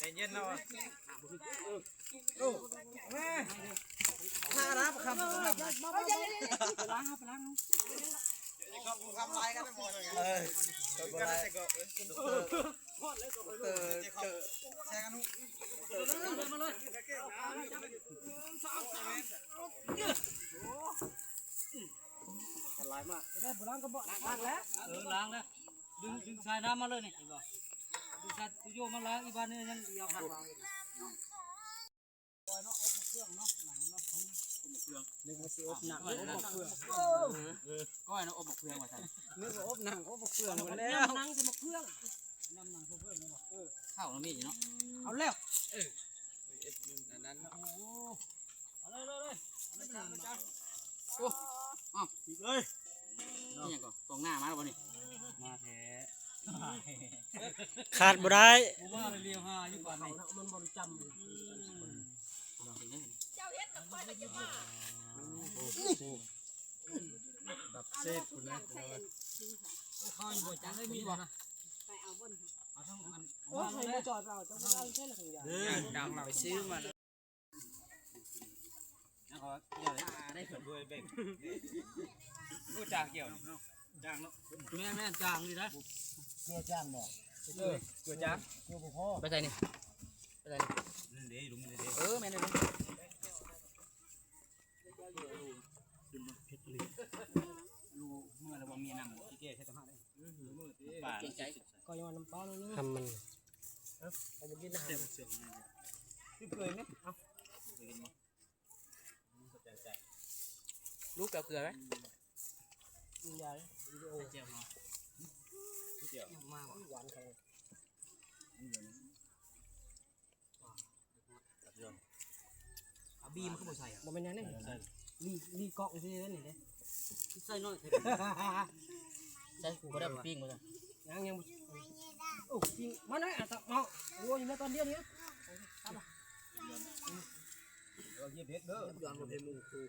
ใจเย็นเนาะ ถ้านะ คำ คำ คำลายกันหมดเลย เออ หลายมาก ได้บ่ล้างก็บ่ล้างแล้ว เออ ล้างแล้ว ดึง ดึงสายน้ำมาเลยนี่ เห็นบ่ ดึงสายโยมาล้างอีบ้านนี่ยังเดียวหัก นึกว่าสิอบหนัง อบหมกเฟือง เออ ก้อยนะ อบหมกเฟืองว่าซั่น นึกว่าอบหนัง อบหมกเฟืองหมดแล้ว ยำหนังใส่หมกเฟือง ยำหนังใส่เฟืองเลยบ่ เออ ข้าวมันมีอยู่เนาะ เอาแล้ว เออ อันนั้น โอ้ เอาเลย เลย เลย โอ้ เอาอีกเลย นี่หยังก่อน กองหน้ามาแล้วบ่นี่ มาแท้ ขาดบ่ได้ บ่ว่าเลียวหาอยู่ปานนี้ มันบ่ได้จำ เจ้าเฮ็ดกับข้อยก็จะมา ดับเซฟพุ้นนะ ข้าวอยู่บ่จัง เอ้ย มีบ่นะ ไปเอาบ่น เอาทั้งอัน โอ้ย ใครมาจอดเรา เจ้าบ่ได้ใช่หรือยัง เออ จังเราไปซื้อมา แล้วก็เกี่ยวเลย ได้ส่วนด้วยเบ่ง โอ้ จางเกี่ยวนี่ จางเนาะ แม่นๆ จางดีนะ เกลือจางบ่ เออ เกลือจาง เกลือบ่พอ ไปใส่นี่ ไปใส่นี่ นั่นเด้ ลุงนี่เด้ เออ แม่นๆ ลูกเมื่อแล้วบ่มีน้ำบ่ แก้ใช้ตะหาได้ ปลา เกรงใจ ก็ยังว่าน้ำปลาลงนี่ ทำมัน เอาไปกินอาหาร ที่เปื่อยไหม เอา ลูกเกลือไหม กินยาเลย วิดีโอ เจียวมา เจียว มาบ่ หวานเขา เอาบีมคือบ่ใส่อะ บ่แม่นหยังนี่ ใส่ ลี ลีกอกซื่อๆ นี่เด้ ใส่น้อย ใส่ กูก็ได้ปิ้งมาจ้ะ ยัง ยังบ่ โอ้ ปิ้ง มาหน่อยอะ เมา โอ้ย อยู่ในตอนเดียวนี้นะ เอาเฮ็ดเด้อ ย้อนบ่เห็นมุมกู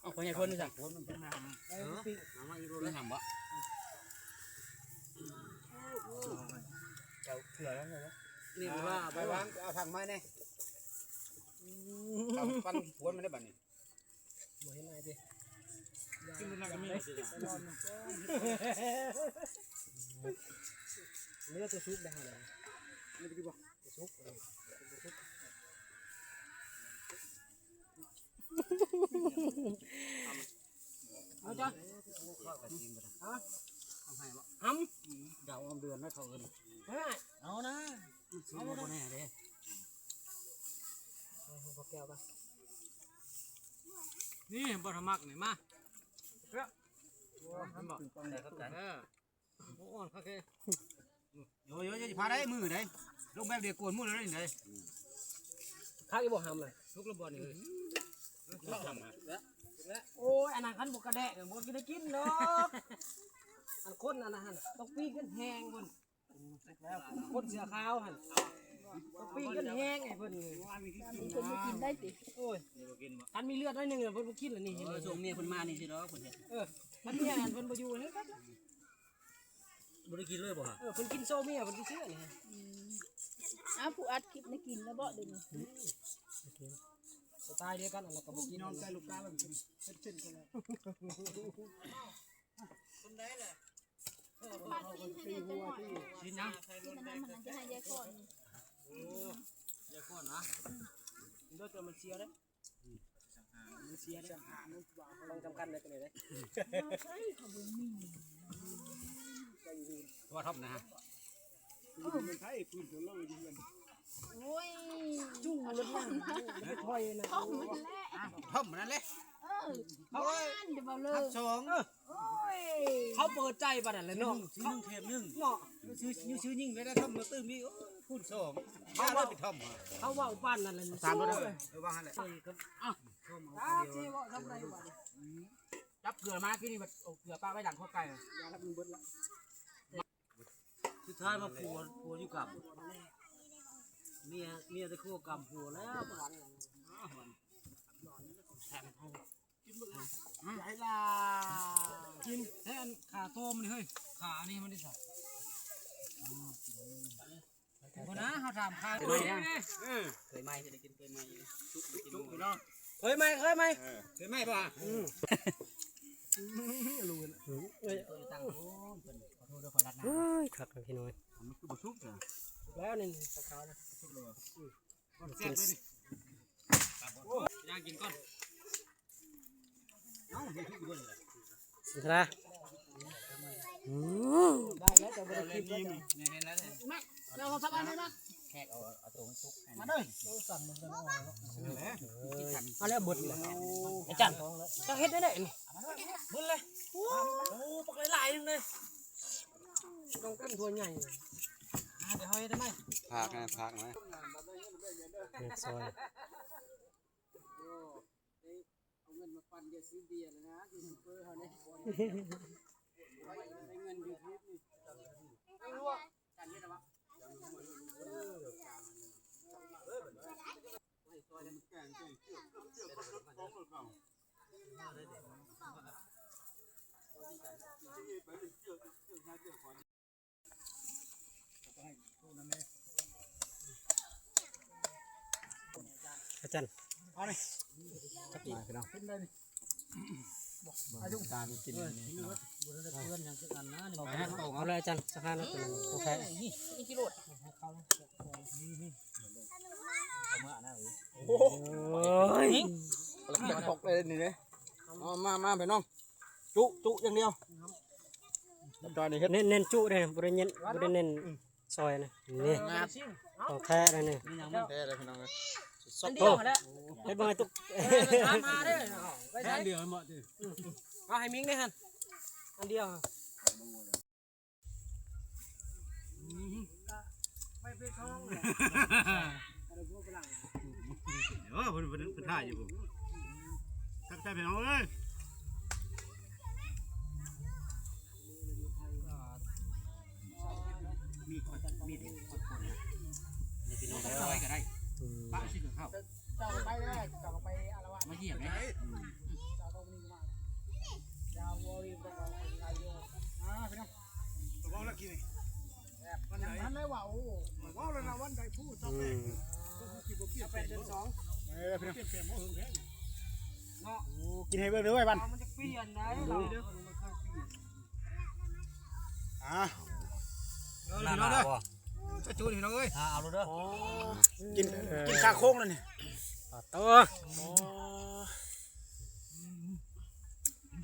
เอาพ่อใหญ่เพิ่นนี่จ้ะ เออ ปิ้ง เอามาอีกโล ปิ้งหำบ่ เจ้าเกลือแล้วเหรอ นี่มันว่า ไปวาง เอาถังไม้แน่ เอาปั้นพวนมาได้บัดนี้ บ่เห็นอะไรติ กินมันก็มี เนื้อตัวซุกได้หาได้ นี่ไปดีบ่ ตัวซุก เออ ตัวซุก เอามัน ຈ້ະ ຮະ ຫຳ ດາວອອມເດືອນໃຫ້ເຂົາເອີ້ນ ເອົານະ ເອົານະ ບໍ່ແນ່ເດ້ ເອົາ ເອົາແກ້ວໄປ ນີ້ບໍ່ທຳມັກນີ້ ມາ ເອີ ໂອ້ ອ່ອນຄັກເດ້ ໂອ້ຍ ໂອ້ຍ ຢ່າພາໄດ້ ມືໄດ້ ລົງແບບດຽວໂກນໝົດເລີຍໄດ້ ຄັກອີ່ບໍ່ຫຳນະ ທຸກລະບ່ອນນີ້ເອີຍ ໂອ້ຍ ອັນນັ້ນຄັນບໍ່ກະແດກບໍ່ໄດ້ກິນດອກ ອັນຄົນອັນນັ້ນຫັ້ນ ຕ້ອງປີ້ງກັນແຮງພຸ້ນ ຄົນເສື້ອຂາວຫັ້ນ ຕ້ອງປີ້ງກັນແຮງໃຫ້ເພິ່ນ ມີຄົນບໍ່ກິນໄດ້ຕິ ໂອ້ຍ ຄັນມີເລືອດໜ້ອຍໜຶ່ງເພິ່ນບໍ່ກິນລະນີ້ ເອີ ຊ່ວງເມຍເພິ່ນມານີ້ຊິດອກ ເພິ່ນເຮັດ ເອີ ຄັນເມຍຫັ້ນເພິ່ນບໍ່ຢູ່ ບໍ່ໄດ້ກິນເລີຍບໍ່ຫະ ເອີ ເພິ່ນກິນໂຊເມຍເພິ່ນຊິເຊື່ອນີ້ ອືມ ອ້າວ ຜູ້ອັດຄລິບໄດ້ກິນແລ້ວບໍ່ເດນີ້ ສະໄຕລ໌ດຽວກັນ ອັນນັ້ນກໍບໍ່ກິນ ນອນໃກ້ລູກກາແລ້ວກິນເປັນເຊັ່ນກັນແລ້ວ ຄົນໃດແຫຼະ ກິນຫຍັງ ກິນອັນນັ້ນ ມັນຈະໃຫ້ຍາຍຄອນ ໂອ້ ຍາຍຄອນນະ ເດີ ແຕ່ມັນເສຍເດ້ ມັນເສຍເດ້ ຕ້ອງສຳຄັນເດ້ ຕົວນີ້ເດ້ ເອົາໃຊ້ເຂົາບໍ່ມີ ວ່າທອມນະ ໂອ້ຍ ຈູ້ລົດນະ ໄປຖອຍນະ ທອມມັນແຫຼະ ທອມມັນນັ້ນແຫຼະ ເອີ ໂອ້ຍ ທອມມັນເລີຍ ທັບສອງ ເອີ ໂອ້ຍ ເຂົາເປີດໃຈປານນັ້ນແຫຼະເນາະ ຊື້ໜຶ່ງແຖມໜຶ່ງເນາະ ຊື້ ຊື້ຍິງໄດ້ ໄດ້ທອມມາຕື່ມອີກ ໂອ້ຍ ຄູນສອງ ເຂົາເວົ້າ ເຂົາເວົ້າປານນັ້ນແຫຼະ ສາມລົດ ເອີ ວ່າຫັ້ນແຫຼະ ເອົາ ຈັບເກືອມາກີ້ນີ້ ເອົາເກືອປະໄວ້ຫຼັງຄົວໄກ່ ສຸດທ້າຍມາຜົວ ຜົວຢູ່ກຳ ເມຍ ເມຍໄດ້ຄົວກຳຜົວແລ້ວ ແຖມ ໃຫຍ່ລະ ກິນແທນຂາໂຕມັນເຮີ້ຍ ຂາອັນນີ້ມັນໄດ້ໃສ ບໍ່ນະ ເຮົາຖາມຂາ ເຄີຍໄໝ້ ເຄີຍໄໝ້ ເຄີຍໄໝ້ ເຄີຍໄໝ້ ເຄີຍໄໝ້ບໍ່ ອືມ ເອີຍ ຄັກເລີຍພີ່ນ້ອງ ມັນຄືບໍ່ສຸກ ແລ້ວນີ້ ຂາວໆ ສຸກແລ້ວ ແຊບເລີຍນີ້ ຍ່າງກິນກ່ອນ ເຫັນລະ ອືມ ໄດ້ແລ້ວ ແຕ່ບໍ່ໄດ້ກິນແລ້ວ ເຫັນແລ້ວ ແມ່ ເອົາສັກອັນນີ້ມາ ແຂກເອົາ ເອົາໂຕມັນສຸກໃຫ້ ມາເດີ ໂອ້ ສັ່ນມັນຈະອອກເນາະ ເອົາແລ້ວເບິດເລີຍ ອາຈານ ເຈົ້າເຮັດໄດ້ໄດ໋ນີ້ ເບິດເລີຍ ໂອ້ ໂອ້ ບັກຫຼາຍໆໜຶ່ງເລີຍ ຕ້ອງກັນຖົ່ວໃຫຍ່ ອ່າ ດຽວເຮົາເຮັດໃຫ້ໃໝ່ ພາກນະ ພາກນະ ແມ່ນຊອຍ ໂອ້ ເອົາເງິນມາປັ່ນຢາຊື້ເບຍແລ້ວນະ ຢູທູບເບີເຮົານີ້ ໄດ້ເງິນຢູທູບນີ້ ອາຈານ ເອົານີ້ ມາພີ່ນ້ອງ ເປັນໄດນີ້ ອາຍຸການກິນນີ້ ບໍ່ໄດ້ເປື້ອນຫຍັງຈັກອັນນະ ເອົາເລີຍອາຈານ ສັກຫ້ານະ ໂອເຄ ນີ້ກິໂລ ໂອ້ຍ ຕອກເລີຍນີ້ເດ້ ເອົາ ມາ ມາ ພີ່ນ້ອງ ຈຸ ຈຸຢ່າງດຽວ ຕອນນີ້ເຮັດ ເນັ້ນ ເນັ້ນຈຸເດ້ ບໍ່ໄດ້ເນັ້ນ ບໍ່ໄດ້ເນັ້ນ ອືມ ຊອຍນະ ນີ້ ຂອງແທ້ເດ້ນີ້ ແທ້ເດ້ພີ່ນ້ອງເອີຍ ອັນດຽວຫັ້ນແຫຼະ ເຮັດບໍ່ໃຫ້ຕຸກ ເອີ ຖາມຫາເດ້ ໄປໃສ ອັນດຽວຫັ້ນບໍ່ຕິ ເອົາໃຫ້ມິງເດ້ຫັ້ນ ອັນດຽວ ເອີ ເພິ່ນ ເພິ່ນ ເພິ່ນຖ່າຍຢູ່ ທັກທາຍພີ່ນ້ອງເອີຍ ມີດ ມີດ ເດີພີ່ນ້ອງ ເອົາໄວ້ກໍໄດ້ ອືມ ປະຊິເຂົ້າ ເຈົ້າໄປເລີຍ ເຈົ້າໄປອາລະວາດ ມາຢ້ຽມເດ້ ເຈົ້າຕ້ອງມີມາ ຢ່າວໍຣີ ເຈົ້າຕ້ອງໄປຢູ່ ອ່າ ພີ່ນ້ອງ ເວົ້າແລ້ວກີ້ນີ້ ວັນໃດ ທັນໄດ້ເວົ້າ ເວົ້າແລ້ວນະ ວັນໃດຜູ້ຊາວແປດ ອືມ ເດືອນສອງ ເອີ ພີ່ນ້ອງ ປ່ຽນແປງບໍ່ເຖິງແທ້ເນາະ ໂອ້ ກິນໃຫ້ເບິ່ງເດີ ໄອ້ບ້ານ ມັນຈະປ່ຽນໄດ໋ ເຮົາເດີ ອ່າ ເອີ ພີ່ນ້ອງເດີ ຈະຈູນີ້ພີ່ນ້ອງເອີຍ ອ່າ ເອົາໂລດເດີ ກິນ ກິນຄາໂຄ້ງແລ້ວນີ້ ໂອ້ ໂອ້ ເ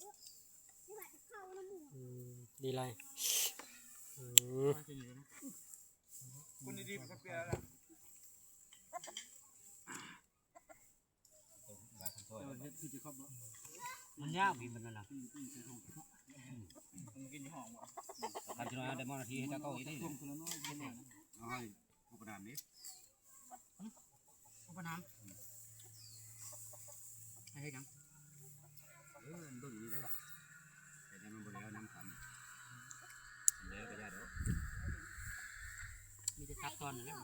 ອືມ ດີຫຼາຍ. ອືມ ຄົນດີໆມັນກໍເປັນແລ້ວ. ມັນຍາກ ບີບມັນນັ້ນນະ. ມັນກິນຢູ່ຫ້ອງບໍ່? ຄັນຊິນ້ອຍໄດ້ມານາທີເຮັດເຈົ້າເຂົ້າອີກເດ້. ເອົາໃຫ້ຜູ້ປະນາມນີ້ ຜູ້ປະນາມ ໃຫ້ເຮັດຫຍັງ? ເອີ ເບິ່ງນີ້ເດ້ ແຕ່ມັນບໍ່ໄດ້ເອົານ້ຳຄຳ ແລ້ວກໍຢ່າດອກ ມີແຕ່ຕັດຕອນນັ້ນແຫຼະ.